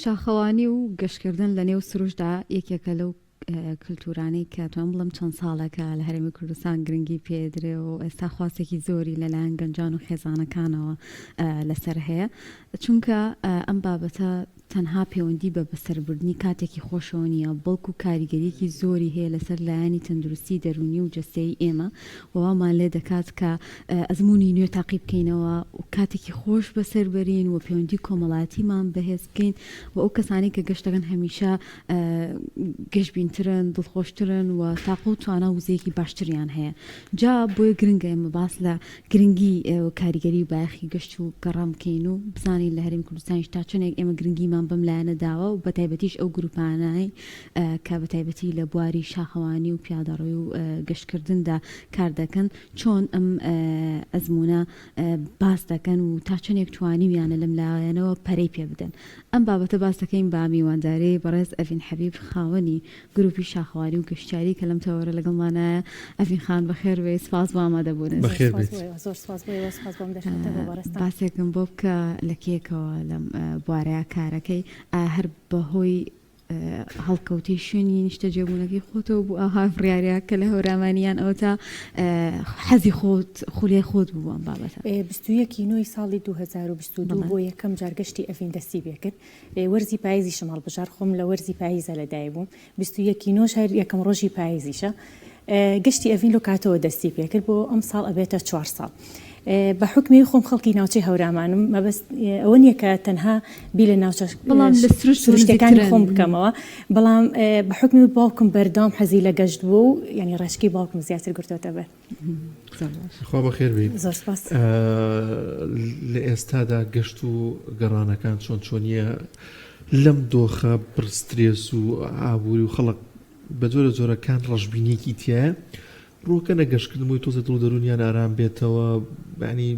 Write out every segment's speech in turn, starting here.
شاخەوانی و گەشتکردن لە نێو سروشتدا یەکێکە لەو کلتورانەی کە توانم بڵێم چەند ساڵێکە لە هەرێمی کوردستان گرنگی پێدرێ و ئێستا خواستێکی زۆری لەلایەن گەنجان و خێزانەکانەوە لەسەر هەیە چونکە ئەم بابەتە تەنها پەیوەندی بە بەسەربردنی کاتێکی خۆشەوە نییە، بەڵکو کاریگەرییەکی زۆری هەیە لەسەر لایەنی تەندروستی دەروونی و جەستەیی ئێمە و وامان لێدەکات کە ئەزموونی نوێ تاقی بکەینەوە و کاتێکی خۆش بەسەر بەرین و پەیوەندی کۆمەڵایەتیمان بەهێز بکەین و ئەو کەسانەی کە گەشت دەکەن هەمیشە گەشبینترن، دڵخۆشترن و تاقە و توانا و وزەیەکی باشتریان هەیە. جا بۆیە گرنگە ئێمە باس لە گرنگی و کاریگەری و بایەخی گەشت و گەڕان بکەین و بزانین لە هەرێمی کوردستانیش تا چەندێک ئێمە گرنگیمان بەم لایەنە داوە و بەتایبەتیش ئەو گروپانەی کە بەتایبەتی لە بواری شاخەوانی و پیادەڕۆی و گەشتکردندا کار دەکەن چۆن ئەم ئەزموونە باس دەکەن و تا چەندێک توانیویانە لەم لایەنەوە پەرەی پێ بدەن. ئەم بابەتە باس دەکەین بە میوانداری بەڕێز ئەڤین حەبیب خاوەنی گروپی شاخەوانی و گەشتیاری کە لەم تەوەرە لەگەڵمانایە. ئەڤین خان بەخێر بێی سپاس بۆ ئامادەبوونت. بەخێر بێیت. زۆر سپاس بۆ ئێوە سپاس بۆ ئەم دەرفەتە بۆ بەڕێزتان. باسێکم بۆ بکە لە کێکەوە لەم بوارەیا کارەکەی ئایا هەر بەهۆی هەڵکەوتەی شوێنی نیشتەجێبوونەکەی خۆتەوە بوو ئاها بڕیارە کە لە هەورامانی یان ئەوەتا حەزی خۆت خولیای خۆت بوو ئەم بابەتە؟ 21 ی نۆی ساڵی 2022 بۆ یەکەم جار گەشتی ئەڤین دەستی پێکرد وەرزی پایزیشم هەڵبژارد خۆم لە وەرزی پایزە لەدایک بووم 21 ی نۆش هەر یەکەم ڕۆژی پایزیشە گەشتی ئەڤین لەو کاتەوە دەستی پێکرد بۆ ئەمساڵ ئەبێتە چوار ساڵ. بە حوکمی خۆم خەڵکی ناوچەی هەورامانم مەبەست ئەوە نییە کە تەنها بیر لە ناوچە بەڵام لە سروشت سروشتەکانی نزیکترن. خۆم بکەمەوە بەڵام بە حوکمی باوکم بەردەوام حەزی لە گەشت بووە و یانی ڕێچکەی باوکم زیاتر گرتۆتە بەر. زۆر باش. خوا بەخێر بێی. زۆر سپاس. لە ئێستادا گەشت و گەڕانەکان چۆن چۆنییە لەم دۆخە پڕ سترێس و ئابووری و خەڵک بە جۆرە جۆرەکان ڕەشبینیەکی تیایە ڕووەکەنە گەشتکردن بۆی تۆزێ دڵ و دەروونیان ئارام بێتەوە یانی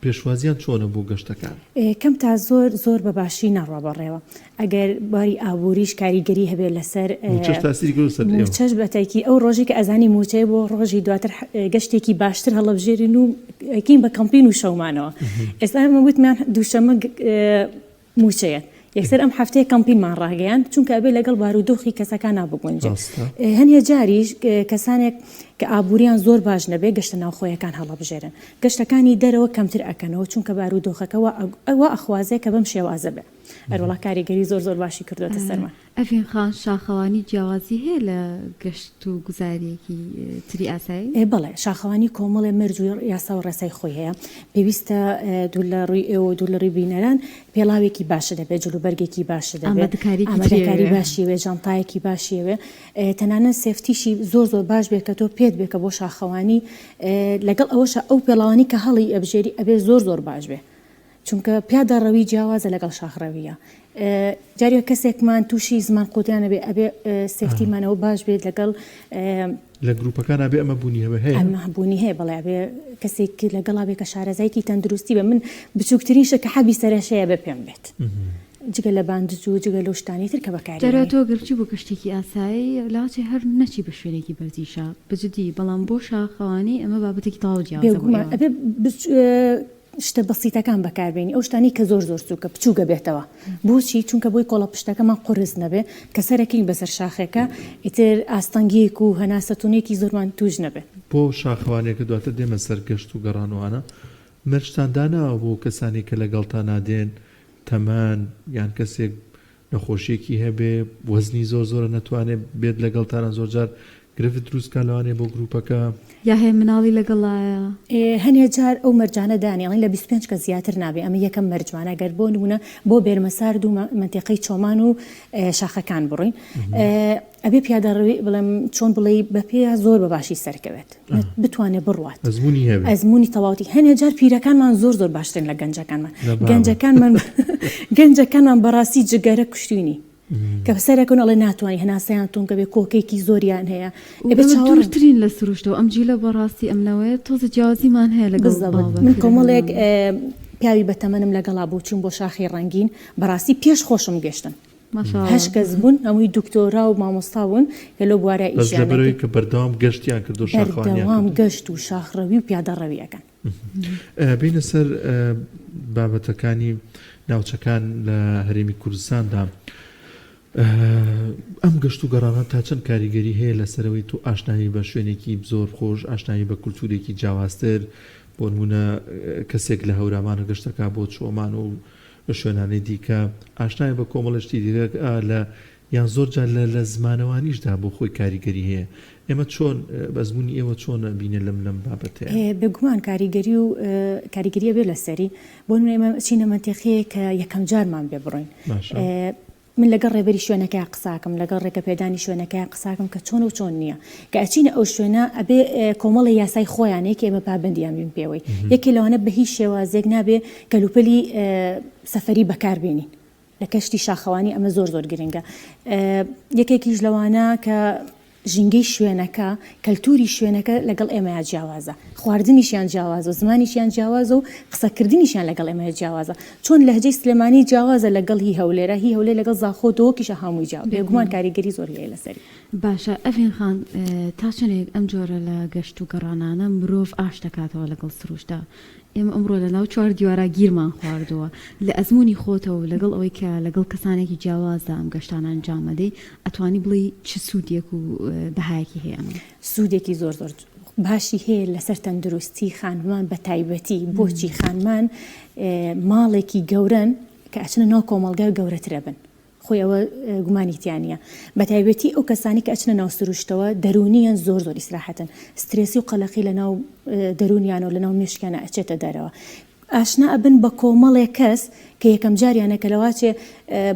پێشوازیان چۆنە بۆ گەشتەکان؟ کەم تا زۆر زۆر بە باشی ناڕوا بەڕێوە ئەگەر باری ئابووریش کاریگەری هەبێت لەسەر مووچەش تاسیری کردوە سەر ئێوە؟ مووچەش بە تاکی ئەو ڕۆژەی کە ئەزانی مووچەیە بۆ ڕۆژی دواتر گەشتێکی باشتر هەڵەبژێرین و ئەیکەین بە کەمپین و شەومانەوە ئێستا ئێمە وتمان دووشەممە مووچەیە. یەکسەر ئەم هەفتەیە کەمپینمان ڕاگەیاند، چونکە ئەبێ لەگەڵ بارودۆخی کەسەکانا بگونجێ. هەنێ جاریش کەسانێک کە ئابووریان زۆر باش نەبێ گەشتە ناوخۆیەکان هەڵەبژێرن. گەشتەکانی دەرەوە کەمتر ئەکەنەوە، چونکە بارودۆخەکە وا ئەخوازێ کە بەم شێوازە بێ. ئەروەڵا کاریگەری زۆر زۆر باشی کردۆتە سەرمان. ئەڤین خان، شاخەوانی جیاوازی هەیە لە گەشت و گوزارییەکی تری ئاسایی؟ بەڵێ، شاخەوانی کۆمەڵێ مەرج و یاسا و ڕێسای خۆی هەیە. پێویستە دوور لە ڕووی ئێوە و دوور لە ڕووی بینەران پێڵاوێکی باشت هەبێ، جلوبەرگێکی باشت هەبێ، ئامادەکارییەکی تری ئامادەکاری ئەوێ. باشی ئەوێ، جانتایەکی باشی ئەوێ، تەنانەت safety شی زۆر زۆر باش بێ کە تۆ پێت بێ کە بۆ شاخەوانی، لەگەڵ ئەوەشا ئەو پێڵاوانەی کە هەڵی ئەبژێری ئەبێ زۆر زۆر باش بێ. چونکە پیادە ڕەوی جیاوازە لەگەڵ شاخ ڕەویە جارێ کەسێکمان تووشی زمان قوتیان نەبێ ئەبێ safety مانەوە باش بێت لەگەڵ لە گروپەکان ئەبێ ئەمە بوونی هەبێ هەیە ئەمە بوونی هەیە بەڵێ ئەبێ کەسێک لەگەڵا بێ کە شارەزایەکی تەندروستی بێ من بچووکترین شت کە حەبی سەرەشەیە بێ پێم بێت جگە لە باندج و جگە لەو شتانەی تر کە بەکاری جارێ تۆ گەر بچی بۆ گەشتێکی ئاسایی لاچێ هەر نەچی بە شوێنێکی بەرزیشا بە جدی بەڵام بۆ شاخەوانی ئەمە بابەتێکی تەواو جیاوازە بۆ بێگومان ئێوە. ئەبێ شتە بەسیتەکان بەکاربێنی ئەو شتانەی کە زۆر زۆر سوکە بچووکە بێتەوە بۆچی چونکە بۆی کۆڵە پشتەکەمان قورس نەبێ کە سەرەکەین بەسەر شاخێکە ئیتر ئاستەنگیەک و هەناسەتونێکی زۆرمان توش نەبێ. بۆ شاخەوانیەکە دواتر دێمە سەر گەشت و گەڕان و ئانە مەرجتان داناوە بۆ کەسانی کە لەگەڵتانا دێن تەمەن یان کەسێک نەخۆشیەکی هەبێ وەزنی زۆر زۆرە نەتوانێ بێت لەگەڵتانا زۆر جار گرفت دروست کا لەوانەیە بۆ گروپەکە. یا هەیە مناڵی لەگەڵایە. هەنێ جار ئەو مەرجانە دانێ ئەڵێن لە 25 کەس زیاتر نابێ ئەمە یەکەم مەرجمانە گەر بۆ نمونە بۆ بێرمەسارد و مەنتیقەی چۆمان و شاخەکان بڕۆین ئەبێ پیادەڕەوی بڵێم چۆن بڵێی بە پێیا زۆر بە باشی سەرکەوێت بتوانێ بڕوات ئەزموونی هەبێ ئەزموونی تەواوەتی هەنێ جار پیرەکانمان زۆر زۆر باشترن لە گەنجەکانمان گەنجەکانمان گەنجەکانمان بەڕاستی جگەرە کوشتوینی کە سەرەکەن ئەڵێ ناتوانانی هەناسەیان تونکە بێ کۆکێکی زۆریان هەیە ئێمە دوورترین لە سروشتەوە ئەم جیلە بەڕاستی ئەم نەوەیە تۆزە جیاوازیمان هەیە لەگەڵ من کۆمەڵێک پیاوی بەتەمەنم لەگەڵا بوو چوون بۆ شاخی ڕەنگین بەڕاستی پێش خۆشم گەشتن هەشت کەس بوون هەمووی دکتۆرا و مامۆستا بوون کە لەو بوارە بەس ئیشیان لەبەرەوەی ئەکرد. کە بەردەوام گەشتیان کردو شاخەوانیان بەردەوام کردو. گەشت و شاخڕەوی و پیادەڕەوی ئەکەن. بینە سەر بابەتەکانی. ناوچەکان لە هەرێمی کوردستاندا ئەم گەشت و گەڕانە تا چەند کاریگەری هەیە لەسەرەوەی تۆ ئاشنایی بە شوێنێکی زۆر خۆش ئاشنایی بە کولتوورێکی جیاوازتر بۆ نمونە کەسێک لە هەورامانە گەشتەکە بۆ چۆمان و شوێنانەی دیکە ئاشنای بە کۆمەڵە شتی دیکە لە یان زۆر جار لە لە زمانەوانیشدا بۆ خۆی کاریگەری هەیە ئێمە چۆن ئەزموونی ئێوە چۆن ئەبینێ لەم لەم بابەتەیا؟ بێگومان کاریگەری و کاریگەری ئەبێ لەسەری بۆ نمونە ئێمە ئەچینە مەنتیقەیەک کە یەکەم جارمان بێ بڕۆین باشە. من لەگەڵ ڕێبەری شوێنەکەیا قساکەم لەگەڵ ڕێگەپێدانی شوێنەکەیا قساکەم کە چۆنە و چۆن نییە کە ئەچینە ئەو شوێنە ئەبێ کۆمەڵی یاسای خۆیان هەیە کە ئێمە پابەندیان بین پێوەی یەکێ لەوانە بە هیچ شێوازێک نابێ کەلوپەلی سەفەری بەکار بێنین لە کەشتی شاخەوانی ئەمە زۆر زۆر گرنگە یەکێکیش لەوانە کە ژینگەی شوێنەکە کەلتوری شوێنەکە لەگەڵ ئێمەیا جیاوازە خواردنیشیان جیاوازە و زمانیشیان جیاوازە و قسەکردنیشیان لەگەڵ ئێمە جیاوازە چۆن لەهجەی سلێمانی جیاوازە لەگەڵ هی هەولێرە هی هەولێر لەگەڵ زاخۆ دهۆکیشە هەمووی جیا بێگومان کاریگەری زۆری هەیە لەسەری. باشە ئەڤین خان تا چەندێک ئەم جۆرە لە گەشت و گەڕانانە مرۆڤ ئاشت دەکاتەوە لەگەڵ سروشتا ئێمە ئەمڕۆ لە ناو چوار دیوارا گیرمان خواردووە، لە ئەزموونی خۆتەوە و لەگەڵ ئەوەی کە لەگەڵ کەسانێکی جیاوازدا ئەم گەشتانە ئەنجام ئەدەی، ئەتوانی بڵێی چ سوودێک و بەهایەکی هەیە ئەمە؟ سوودێکی زۆر زۆر باشی هەیە لەسەر تەندروستی خانمان بە تایبەتی، بۆچی خانمان ماڵێکی گەورەن کە ئەچنە ناو کۆمەڵگا گەورەترەبن، خۆی ئەوە گومانی تیا نییە بەتایبەتی ئەو کەسانی کە ئەچنە ناو سروشتەوە دەروونیان زۆر زۆر ئیسراحەتن سترێسی و قەلەقی لە ناو دەروونیانەوە لە ناو مێشکیانە ئەچێتە دەرەوە ئاشنا ئەبن بە کۆمەڵێک کەس کە یەکەم جاریانە کە لەواچێ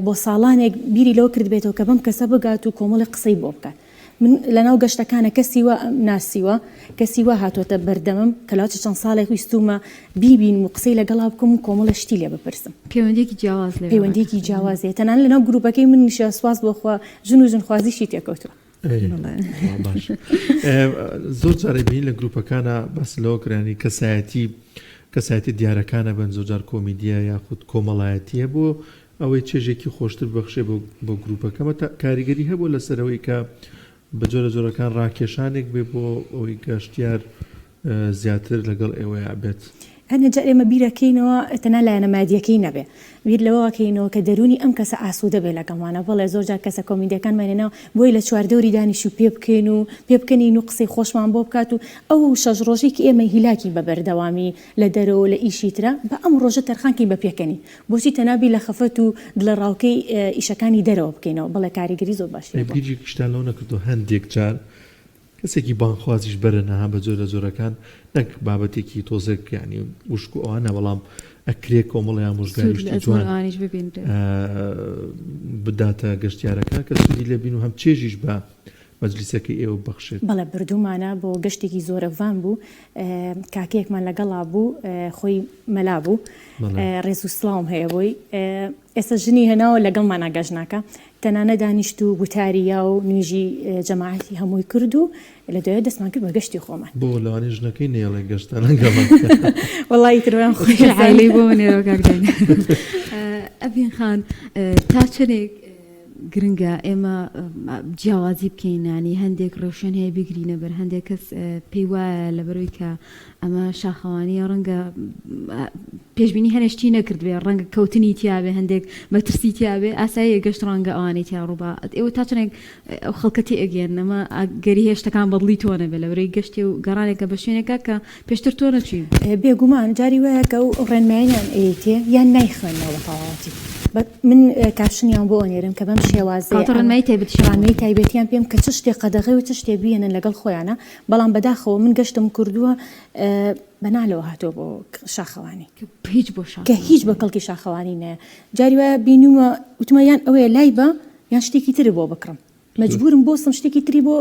بۆ ساڵانێک بیری لەوە کردبێتەوە کە بەم کەسە بگات و کۆمەڵێک قسەی بۆ بکات من لەناو گەشتەکانە کەسی وا ناسیوە، کەسی وا هاتۆتە بەردەمم کە لەوەچە چەند ساڵێک ویستوومە بیبینم و قسەی لەگەڵا بکەم و کۆمەڵێ شتی لێ بپرسم. پەیوەندییەکی جیاواز لەوێ پەیوەندییەکی جیاواز هەیە. تەنانەت لەناو گرووپەکەی منیشا سوپاس بۆ خوا ژن و ژنخوازیشی تێکەوتووە. باش زۆر جار ئەبینین لە گرووپەکانا باس لەوە کرا یانی کەسایەتی کەسایەتی دیارەکانە بن زۆر جار کۆمیدییە یاخود کۆمەڵایەتییە بۆ ئەوەی چێژێکی خۆشتر ببەخشێ بۆ بۆ گروپەکەمە تا کاریگەری هەبووە لەسەر ئەوەی کە بە جۆرە جۆرەکان ڕاکێشانێک بێ بۆ ئەوەی گەشتیار زیاتر لەگەڵ ئێوەیا بێت؟ هەنێ جار ئێمە بیرەکەینەوە تەنها لایەنە مادیەکەی نەبێ بیر لەوە کەینەوە کە دەروونی ئەم کەسە ئاسوودە بێ لەگەڵمانە بەڵێ زۆر جار کەسە کۆمیدیەکانمان هێناوە بۆی لە چواردەوری دانیش و پێ بکەین و پێ بکەنین و قسەی خۆشمان بۆ بکات و ئەو شەش ڕۆژەی کە ئێمە هیلاکین بە بەردەوامی لە دەرەوە و لە ئیشی ترا با ئەم ڕۆژە تەرخان کەین بە پێکەنین بۆچی تەنها بیر لە خەفەت و دڵەڕاوکێی ئیشەکانی دەرەوە بکەینەوە؟ بەڵێ کاریگەری زۆر باشی ئەی هەبووە. بیرێکیشتان لەوە نەکردووە هەندێک جار کەسێکی بانگخوازیش بەرن ها بە جۆرە جۆرەکان نەک بابەتێکی تۆزێک یانی وشک و ئەوانە بەڵام ئەکرێ کۆمەڵێ ئامۆژگاری سوود لە شتی ئەزموون جوان ئەوانیش ببینرێت. بداتە گەشتیارەکان کە سوودی لێ بین و هەم چێژیش بە مەجلیسەکەی ئێوە ببەخشێت. بەڵێ بردوومانە بۆ گەشتێکی زۆرەڤان بوو کاکەیەکمان لەگەڵا بوو خۆی مەلا بوو ڕێز و سڵاوم هەیە بۆی ئێستا ژنی هێناوە لەگەڵمانا گەشت ناکا تەنانە دانیشت و گوتاری یا و نوێژی جەماعەتی هەمووی کرد و لە دوای دەستمان کرد بە گەشتی خۆمان. بۆ لەوانەیە ژنەکەی نەیەڵێ گەشتە لەگەڵت. وەڵا ئیتر وەیان خۆی چ عایلەی بۆ منێرەوە کاک دانیال. ئەڤین خان تا چەنێک گرنگە ئێمە جیاوازی بکەین یانی هەندێک ڕێوشوێن هەیە بیگرینە بەر هەندێک کەس پێی وایە لەبەرەوەی کە ئەمە شاخەوانیە ڕەنگە پێشبینی هەنێ شتی نەکردبێ ڕەنگە کەوتنی تیاابێ هەندێک مەترسی تیاابێ ئاساییە گەشت ڕەنگە ئەوانەی تیا ڕووبا ئێوە تا چەندێک ئەو خەڵکە تێئەگەیەنن ئەمە ئەگەری هەیە شتەکان بەدڵی تۆ نەبێ لەبەرەوەی گەشتێ و گەڕانێکە بە شوێنێکا کە پێشتر تۆ نەچووی. بێگومان جاری وایە کە ئەو ڕێنماییان ئەیەیتێ یان نایخوێننەوە بە تەواوەتی بە من caption یان بۆ ئەنێرم کە بەم شێوازەیە کەواتە ڕێنمایی تایبەتیشیان بۆ ڕێنمایی تایبەتیان پێم کە چ شتێک قەدەغەیە و چ شتێک بیەنن لەگەڵ خۆیانا بەڵام بەداخەوە من گەشتم کردووە بە نالەوە هاتووە بۆ شاخەوانی کە هیچ بۆ کە هیچ بە کەڵکی شاخەوانی نایە جاری وایە بینیومە وتمە یان ئەوەیە لای بە یان شتێکی تر بۆ بکڕم مەجبورم بۆسم شتێکی تری بۆ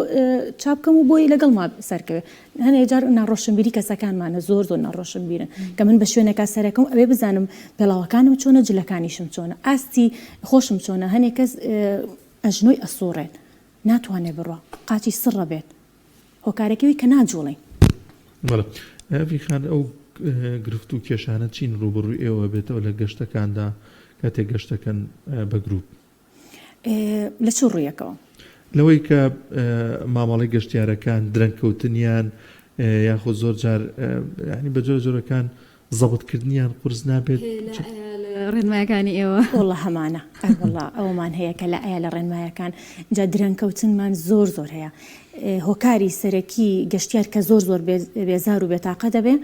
چاپ بکەم و بۆی لەگەڵما سەرکەوێ هەنێ جار ناڕۆشنبیری کەسەکانمانە زۆر زۆر ناڕۆشنبیرن کە من بە شوێنێکا سەرەکەم ئەوێ بزانم پێڵاوەکانم چۆنە جلەکانیشم چۆنە ئاستی خۆشم چۆنە هەنێ کەس ئەژنۆی ئەسوڕێت ناتوانێت بڕوا قاچی سڕە بێت هۆکارەکەی کە ناجوڵێین. بەڵێ ئەڤین خان ئەو گرفت و کێشانە چین ڕووبەڕووی ئێوە بێتەوە لە گەشتەکاندا کاتێک گەشتەکەن بە گروپ؟ لە چ ڕوویەکەوە؟ لەوەی کە مامەڵەی گەشتیارەکان درەنگ کەوتنیان یاخود زۆر جار یانی بە جۆرە جۆرەکان زەبت کردنیان قورس نابێت؟ ڕێنمایەکانی ئێوە؟ وەڵا هەمانە ئەر وەڵا ئەوەمان هەیە کە لە ئایا لە ڕێنمایەکان جا درەنگکەوتنمان زۆر زۆر هەیە هۆکاری سەرەکی گەشتیار کە زۆر زۆر بێزار و بێتاقە دەبێ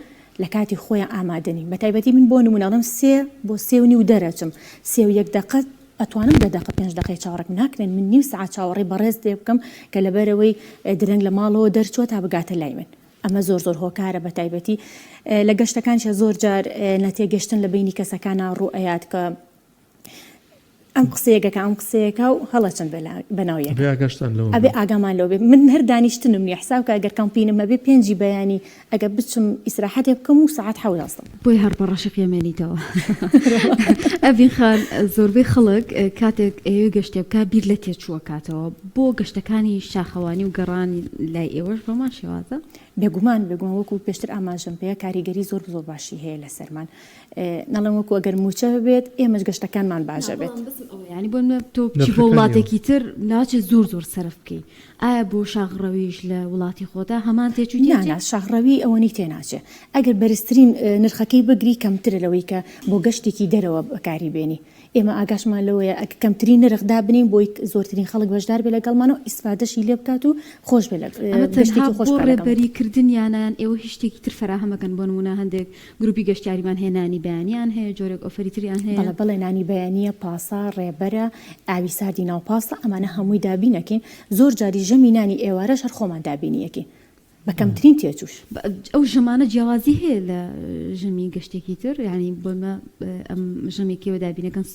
لە کاتی خۆیان ئامادە نین بەتایبەتی من بۆ نمونە ئەڵێم سێ بۆ سێ و نیو دەرەچم سێ و یەک دەقە ئەتوانم دە دەقە پێنج دەقەی چاوەڕێ بکەم ناکرێن من نیو سەعات چاوەڕێی بەڕێز لێ بکەم کە لەبەرئەوەی درەنگ لە ماڵەوە دەرچووە تا بگاتە لای من ئەمە زۆر زۆر هۆکارە بەتایبەتی لە گەشتەکانیشا زۆر جار نەتێگەشتن لە بەینی کەسەکانا ڕوو ئەیات کە ئەم قسەیەکەکە ئەم قسەیەکە و هەڵەچن بەناو یەک ئەبێ ئاگاشتان لەوە ئەبێ ئاگامان لەوە بێ من هەر دانیشتنم نیە حساب کە ئەگەر کەمپینم هەبێ پێنجی بەیانی ئەگەر بچم ئیسراحەتێ بکەم و سەعات حەوت هەستم. بۆیە هەر بە ڕەشی قیەمێنیتەوە. ئەڤین خان زۆربەی خەڵک کاتێک ئەیەوێ گەشتێ بکا بیر لە تێچوو ئەکاتەوە بۆ گەشتەکانی شاخەوانی و گەڕان لای ئێوەش بەمان شێوازە؟ بێگومان بێگومان وەکو پێشتر ئاماژەم پێ کاریگەری زۆر زۆر باشی هەیە لەسەرمان نەڵێم وەکو ئەگەر مووچە بێت ئێمەش گەشتەکانمان باشە بێت. یانی بۆ نمونە تۆ بچی بۆ وڵاتێکی تر ناچێت زۆر زۆر سەرف بکەی ئایا بۆ شاخڕەویش لە وڵاتی خۆتا هەمان تێچووی تێ نا نا شاخڕەوی ئەوەنەی تێ ناچێ ئەگەر بەرزترین نرخەکەی بگری کەمترە لەوەی کە بۆ گەشتێکی دەرەوە بەکاری بێنی ئێمە ئاگاشمان لەوەیە ئەگەر کەمترین نرخ دابنێین بۆی زۆرترین خەڵک بەشدار بێ لەگەڵمان و ئیسفادەشی لێ بکات و خۆش بێ لە ئەمە تەنها گەشتێکی خۆش بۆ بکات لەگەڵمان. ڕێبەری کردنیانە یان ئێوە هیچ شتێکی تر فەراهەم ئەکەن بۆ نموونە هەندێک گروپی گەشتیاریمان هەیە نانی بەیانیان هەیە جۆرێک ئۆفەری تریان هەیە. بەڵێ بەڵێ نانی بەیانیە، پاسە، ڕێبەرە، ئاوی ساردی ناو پاسە ئەمانە هەمووی دابین ئەکەین زۆر جاریش ژەمی نانی ئێوارەش هەر خۆمان دابینی ئەکەین بە کەمترین تێچووش. ئەو ژەمانە جیاوازی هەیە لە ژەمی گەشتێکی تر یانی بۆنمە ئەم ژەمێک ئێوە دابینەکەن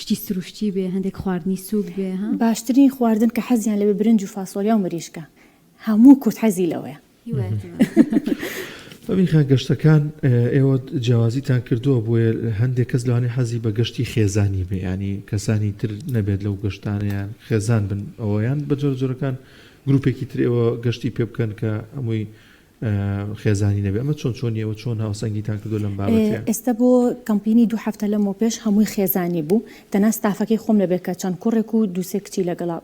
شتی سروشتی بێ هەندێک خواردنی سووک بێ ها؟ باشترین خواردن کە حەزیان لێ بێ برنج و فاسۆلیا و مریشکە هەموو کورد حەزی لەوەیە. ئەمین خان گەشتەکان ئێوە جیاوازیتان کردووە بۆیە هەندێک کەس لەوانەیە حەزی بە گەشتی خێزانی بێ ینی کەسانی تر نەبێت لەو گەشتانەیان خێزان بن ئەوەیان بە جۆرە جۆرەکان گروپێکی تر ئێوە گەشتی پێ بکەن کە هەمووی خێزانی نەبێ ئەمە چۆن چۆنی ئێوە چۆن هاوسەنگیتان کردو لەم بابەتە؟ ئێستا بۆ کەمپینی دوو هەفتە لەمەو پێش هەمووی خێزانی بوو تەنها ستافەکەی خۆم نەبێت کە چەند کوڕێک و دوو سێ کچی لەگەڵا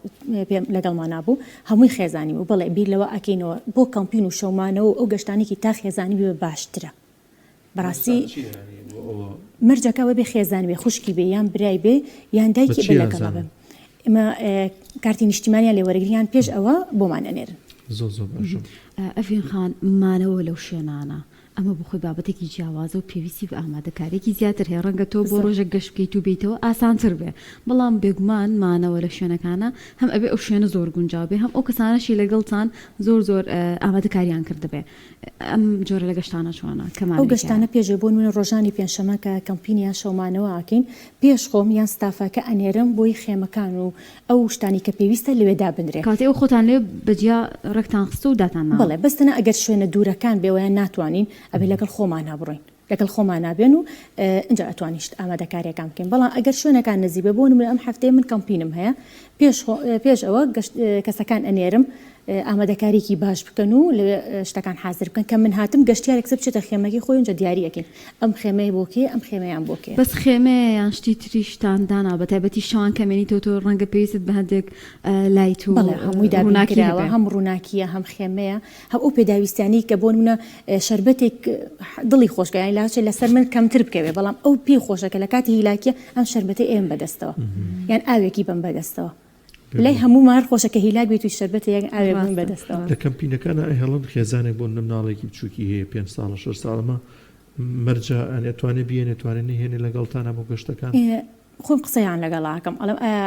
لەگەڵمانا بوو هەمووی خێزانی بوو بەڵێ بیر لەوە ئەکەینەوە بۆ کەمپین و شەومانەوە و ئەو گەشتانێکی تا خێزانی بێ باشترە بەڕاستی مەرجەکە ئەوە بێ خێزان بێ خوشکی بێ یان برای بێ یان دایکی بێ لەگەڵا بێ ئێمە کارتی نیشتیمانیان لێ وەرەگریان پێش ئەوە بۆمان ئەنێرن. زۆر زۆر باشە. ئەڤین خان مانەوە لەو شوێنانە ئەمە بۆ خۆی بابەتێکی جیاوازە و پێویستی بە ئامادەکارییەکی زیاتر هەیە، ڕەنگە تۆ بۆ ڕۆژێک گەشت بکەیت و بێیتەوە ئاسانتر بێ، بەڵام بێگومان مانەوە لە شوێنەکانە هەم ئەبێ ئەو شوێنە زۆر گونجاو بێ، هەم ئەو کەسانەشی لەگەڵتان زۆر زۆر ئامادەکاریان کردبێ. ئەم جۆرە لە گەشتانە چۆنە کە ئەو مانەوەی گەشتانە تیایە؟ پێشێ بۆ نمونە ڕۆژانی پێنجشەمە کە کەمپین یان شەومانەوە ئەکەین پێش خۆم یان ستافەکە ئەنێرم بۆی خێمەکان و ئەو شتانەی کە پێویستە لەوێ دابنرێ. کەواتە ئێوە خۆتان لەوێ بە جیا ڕێکتان خستووە و داتان ناوە؟ بەڵێ بەس تەنها ئەگەر شوێنە دوورەکان بێ وەیان ناتوانین ئەبێ لەگەڵ خۆمانا بڕۆین لەگەڵ خۆمانا بێن و ئینجا ئەتوانین شت ئامادەکاریەکان بکەین بەڵام ئەگەر شوێنەکان نزیک بێ بۆ نمونە ئەم هەفتەیە من کەمپینم هەیە پێش خۆ پێش ئەوە گەشت کەسەکان ئەنێرم ئامادەکاریەکی باش بکەن و لەوێ شتەکان حازر بکەن کە من هاتم گەشتیارێک سە بچێتە خێمەکەی خۆی ئینجا دیاری ئەکەین ئەم خێمەیە بۆ کێیە ئەم خێمەیان بۆ کێیە. بەس خێمەیە یان شتی تریشتان دانا بە تایبەتی شەوان کە مێنیتەوە تۆ ڕەنگە پێویستت بە هەندێک لایت و بەڵێ هەمووی دابین ڕووناکی کراوە هەبێ. هەم ڕووناکییە هەم خێمەیە هەم ئەو پێداویستیانەی کە بۆ نمونە شەربەتێک دڵی خۆشکە یانی لاچێ لەسەر من کەمتر بکەوێ بەڵام ئەو پێی خۆشە کە لە کاتی هیلاکیە ئەم شەربەتەی ئێم بەدەستەوە یان ئاوێکی بەم بەدەستەوە لای هەموومان هەر خۆشە کە هیلاک بیت و شەربەتێ یان ئاوێک بم ڕاستە بەدەستەوە. لە کەمپینەکانا ئەهێڵن خێزانێک بۆ نمونە مناڵێکی بچوکی هەیە پێنج ساڵە شەش ساڵە مە مەرجە یانی ئەتوانێ بیێنێ توانێ نەیهێنێ لەگەڵتانا بۆ گەشتەکان؟ خۆم قسەیان لەگەڵا ئەکەم ئەڵێم ئایا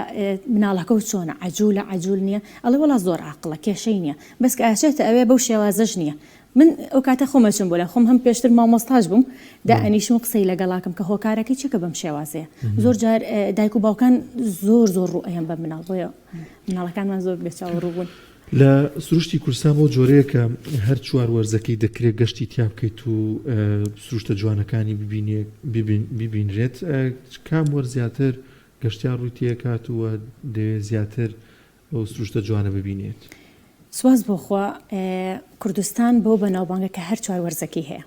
مناڵەکەو چۆنە عەجولە عەجول نیە ئەڵێ وەڵا زۆر عاقڵە کێشەی نیە بەس کە ئەچێتە ئەوێ بەو شێوازەش نیە من ئەو کاتە خۆم ئەچم بۆ لای خۆم هەم پێشتر مامۆستاش بووم دائەنیشم و قسەی لەگەڵاکەم کە هۆکارەکەی چیە کە بەم شێوازەیە زۆر جار دایک و باوکان زۆر زۆر ڕوو ئەیەن بە مناڵ بۆیە مناڵەکانمان زۆر بێ چاوەڕوو بوون. لە سروشتی کوردستان بەو جۆرەیە کە هەر چوار وەرزەکەی دەکرێت گەشتی تیا بکەیت و سروشتە جوانەکانی ببینرێت کام وەرز زیاتر گەشتیار ڕووی تێکات و دەوێت زیاتر ئەو سروشتە جوانە ببینێت؟ سوپاس بۆ خوا کوردستان بەو بەناوبانگە کە هەر چوار وەرزەکەی هەیە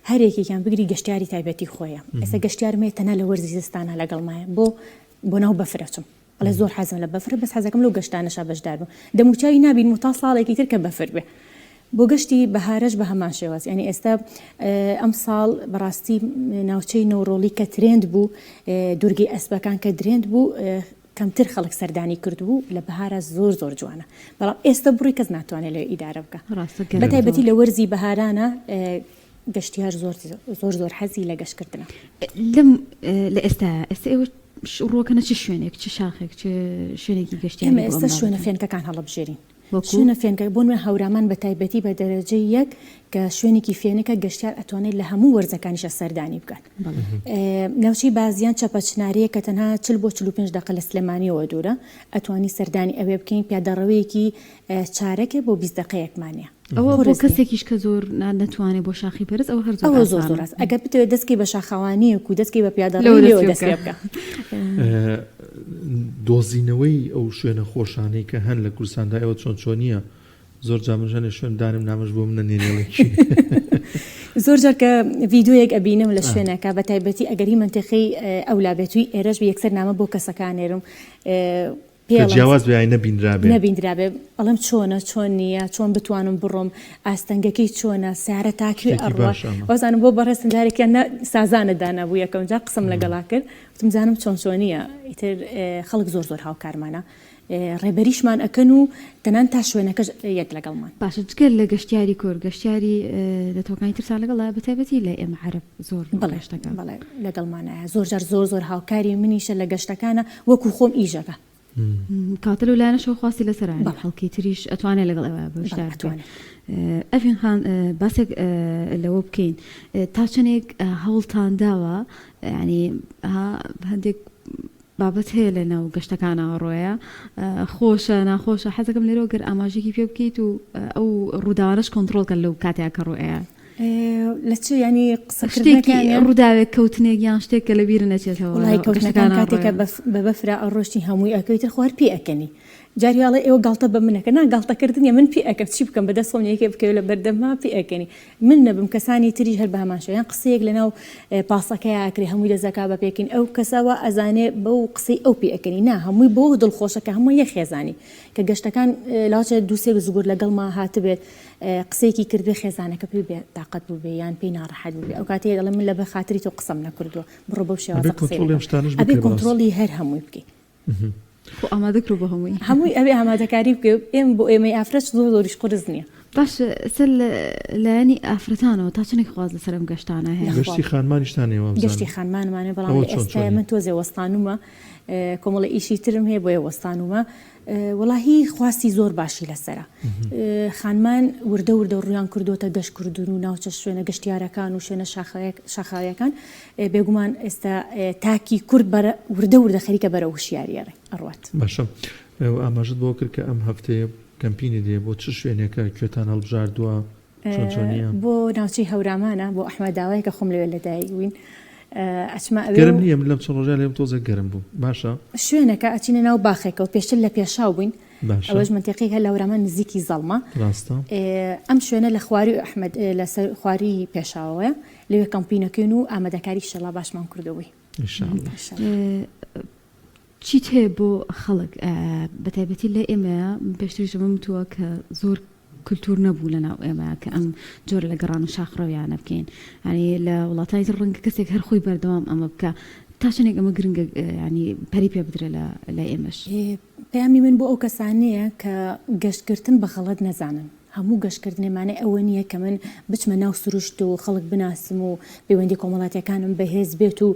هەر یەکێکیان بگری گەشتیاری تایبەتی خۆیە ئێستا گەشتیارم هەیە تەنها لە وەرزی زستانە لەگەڵمایە بۆ بۆ ناو بەفر ئەچم ئەڵێ زۆر حەزم لە بەفرە بەس حەزەکەم لەو گەشتانەشا بەشدار بم دەموچاوی نابینم و تا ساڵێکی تر کە بەفر بێ. بۆ گەشتی بەهارەش بە هەمان شێواز یانی ئێستا ئەمساڵ بەڕاستی ناوچەی نەورۆڵی کە ترێند بوو دوورگەی ئەسپەکان کە ترێند بوو کەمتر خەڵک سەردانی کردبوو لە بەهارە زۆر زۆر جوانە بەڵام ئێستا بڕی کەس ناتوانێت لەوێ ئیدارە بکە بە تایبەتی لە وەرزی بەهارانە گەشتیار زۆر زۆر زۆر حەزی لە گەشتکردنە. لەم لە ئێستا ئێستا ئێوە ڕووەکەنە چ شوێنێک چ شاخێک چ شوێنێکی گەشتیاری ئێمە ئێستا شوێنە فێنکەکان هەڵەبژێرین. شوێنە فێنکە بۆ نمونە هەورامان بە تایبەتی بە دەرەجەی یەک کە شوێنێکی فێنکە گەشتیار ئەتوانێت لە هەموو وەرزەکانیشە سەردانی بکات. ناوچەی بازیان چەپە چنارەیە کە تەنها 40 بۆ 45 دەقە لە سلێمانیەوە دوورە ئەتوانی سەردانی ئەوێ بکەین پیادەڕەوەیەکی چارەکێ بۆ 20 دەقەیەکمانە. ئەوە بۆ کەسێکیش کە زۆر نەتوانێت بۆ شاخی بەرز ئەوە هەر زۆر ئەوە زۆر زۆر ئاسانە. ئەگەر بتەوێت دەست کەی بە شاخەوانییەک و دەست کەی بە پیادەڕەوی لێوە دەست پێ بکە. دۆزینەوەی ئەو شوێنە خۆشانەی کە هەن لە کوردستاندا ئێوە چۆن چۆنییە؟ زۆر جار من هەنێ شوێن دانم نامەش بۆ منە نێنێڵێکی. زۆر جار کە ڤیدیۆیەک ئەبینم لە شوێنێکا بە تایبەتی ئەگەر هی مەنتیقەی ئەولا بێت و ئێرەش بێ یەکسەر نامە بۆ کەسەکە ئەنێرم کە جیاواز بێ ئای نەبینرابێ. نەبیندرابێ ئەڵێم چۆنە چۆن نییە چۆن بتوانم بڕۆم ئاستەنگەکەی چۆنە سیارە تا کوێ شتێکی ئەڕوا باشە ئەمە. وازانم بۆ بەڕێزتم جارێکیان نا سازانت دانابوو یەکەم جار قسەم لەگەڵا کرد وتم زانم چۆن چۆنییە ئیتر خەڵک زۆر زۆر هاوکارمانە ڕێبەریشمان ئەکەن و تەنان تا شوێنەکەش یەت لەگەڵمان. باشە جگە لە گەشتیاری کورد گەشتیاری نەتەوەکانی ترتان لەگەڵە بەتایبەتی لە ئێمە عەرەب زۆر بەڵێ گەشتەکان. بەڵێ لەگەڵمانایە زۆر جار زۆر زۆر هاوکاری منیشە لە گەشتەکانە وەکو خۆم ئیشەکە. کەواتە لەو لایەنەشەوە خواستی لەسەرە یانی بەڵێ. خەڵکی تریش ئەتوانێ لەگەڵ ئێوە بەڵێ بەشدار بێ. ئەتوانێ. ئەڤین خان باسێک لەوە بکەین تا چەندێک هەوڵتان داوە یانی ها هەندێک بابەت هەیە لە ناو گەشتەکانەوە ڕۆیە خۆشە ناخۆشە حەزەکەم لێرەوە گەر ئاماژێکی پێ بکەیت و ئەو ڕووداوانەش کۆنتڕۆڵ کەن لەو کاتەیە کە ڕوئەیە. لە چ یانی قسە شتێکی ڕووداوێک کەوتنێک یان شتێک کە لە بیرت نەچێتەوە وەڵای کەوتنەکان کاتێکە بە بەفرا ئەڕۆشتی هەمووی ئەکەوی تر خۆ هەر پێ ئەکەنی جاری ئەڵێ ئێوە گاڵتە بە من ئەکەن نا گاڵتە کردن نیە من پێ ئەکەم چی بکەم بە دەست خۆم یەکێ بکەوێ لە بەردەمما پێ ئەکەنی من نەبم کەسانی تریش هەر بە هەمان شێوە یان قسەیەک لەناو پاسەکەیا ئەکرێ هەمووی دەست ئەکا بە پێکەنین ئەو کەسە وا ئەزانێ بەو قسەی ئەو پێ ئەکەنی نا هەمووی بەوە دڵخۆشە کە هەموو یەک خێزانی کە گەشتەکان لاوچە دوو سێ زگور لەگەڵما هاتبێت قسەیەکی کردبێ خێزانەکە پێی بێ تاقەت بووبێ یان پێی ناڕەحەت بووبێ ئەو کاتەیە دەڵێ من لەبەر خاتری تۆ قسەم نەکردووە بڕۆ بەو شێوازە ئەبێ قسەی کۆنترۆڵی بکە ئەم شتانەش ئەبێ بکرێ بەڕاستی. کۆنترۆڵی هەر هەمووی بکەی. خۆ ئامادە کرو بۆ هەمووی. هەمووی ئەبێ ئامادەکاری بکەی ئێم بۆ ئێمەی ئافرەت زۆر زۆریش قورس نییە. باشە سەر لە لایەنی ئافرەتانەوە تا چەندێک خواست لەسەر ئەم گەشتانە هەیە؟ گەشتی خانمانیشتان هەیە وابزانم. گەشتی خانمانمان هەیە بەڵام ئەوە لە چۆن ئێستایا چۆنیە؟ من تۆزێ وەستانومە کۆمەڵە ئیشی ترم هەیە بۆیە وەستانومە وەڵاهی خواستی زۆر باشی لەسەرە خانمان وردە وردە ڕویان کردوتە گەشتکردن و ناوچە شوێنە گەشتیارەکان و شوێنە شاخاویەکان بێگومان ئێستا تاکی کورد بەرە وردە وردە خەریکە بەرە هوشیاریە ئەڕوات. باشە ئاماژەت بەوە کرد کە ئەم هەفتەیە کەمپینی دێ بۆ چ شوێنێکە کوێتان هەڵبژاردووە؟ چۆن چۆنیە؟ بۆ ناوچەی هەورامانە بۆ ئەحمەداوای کە خۆم لەوێ لەدایک بووین ئەچمە ئەوێ گەرم نییە من لەم چەند ڕۆژە لێم تۆزێک گەرم بوو باشە شوێنەکە ئەچینە ناو باخێکەوە پێشتر لە پێشاو بووین باشە ئەوەش مەنتیقەی هەر لە هەورامان نزیکی زەڵمە ڕاستە ئەم شوێنە لە خواری ئەحمەد لەسەر خواری پێشاوەیە لەوێ کەمپینەکەین و ئامادەکاری شەڵا باشمان کردبووی إن شاء الله إن شاء الله. چیت هەیە بۆ خەڵک بەتایبەتی لای ئێمەیە من پێشتریش ئەمەم وتووە کە زۆر کولتوور نەبوو لەناو ئێمە کە ئەم جۆرە لە گەڕان و شاخڕەویانە بکەین یانی لە وڵاتانی تر ڕەنگە کەسێک هەر خۆی بەردەوام ئەمە بکە تا چەندێک ئەمە گرنگە ینی پەری پێ بدرێ لە لای ئێمەش پەیامی من بۆ ئەو کەسانەیە کە گەشتکردن بە غەڵەت نەزانن هەموو گەشتکردنێ مانای ئەوە نییە کە من بچمە ناو سروشت و خەڵک بناسم و پەیوەندی کۆمەڵاتیەکانم بەهێز بێت و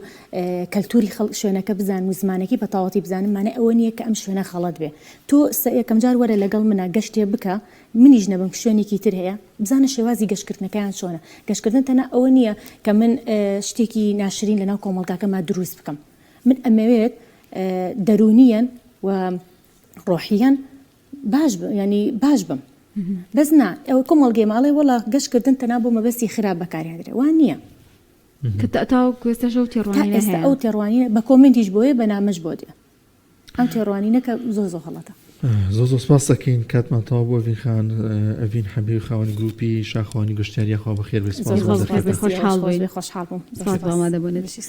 کەلتوری خەڵک شوێنەکە بزانم و زمانەکەی بە تەواوەتی بزانم مانای ئەوە نییە کە ئەم شوێنە غەڵەت بێ تۆ یەکەم جار وەرە لەگەڵ منا گەشتێ بکە منیش نەبم شوێنێکی تر هەیە بزانە شێوازی گەشتکردنەکەیان چۆنە گەشتکردن تەنها ئەوە نییە کە من شتێکی ناشرین لەناو کۆمەڵگاکەما دروست بکەم من ئەمەوێت دەروونیەن و ڕۆحیەن باش بم یانی باش بم بەس نا ئەوە کۆمەڵگەی ماڵێ وەڵا گەشتکردن تەنها بۆ مەبەستی خراپ بەکارهێنرێ وا نییە کە تاوەکو ئێستاش ئەو تا تێڕوانینە ئێستا هەیە ئەو تێڕوانینە بە کۆمێنتیش بۆیە بە نامەش بۆ دێ ئەم تێڕوانینە کە زۆر زۆر غەڵەتە. زۆر زۆر سپاست ئەکەین کاتمان تەواو بوو ئەڤین خان ئەڤین حەبیب خاوەنی گروپی شاخەوانی گەشتیاری یاخوا بەخێر بێی زۆر سپاس زۆر بۆ سپاس دەرفەتە. دەستی خۆشحاڵ خۆش بووین بێ خۆشحاڵ بووم زۆر سپاس بۆ سپاس ئامادەبوونت. بژیت.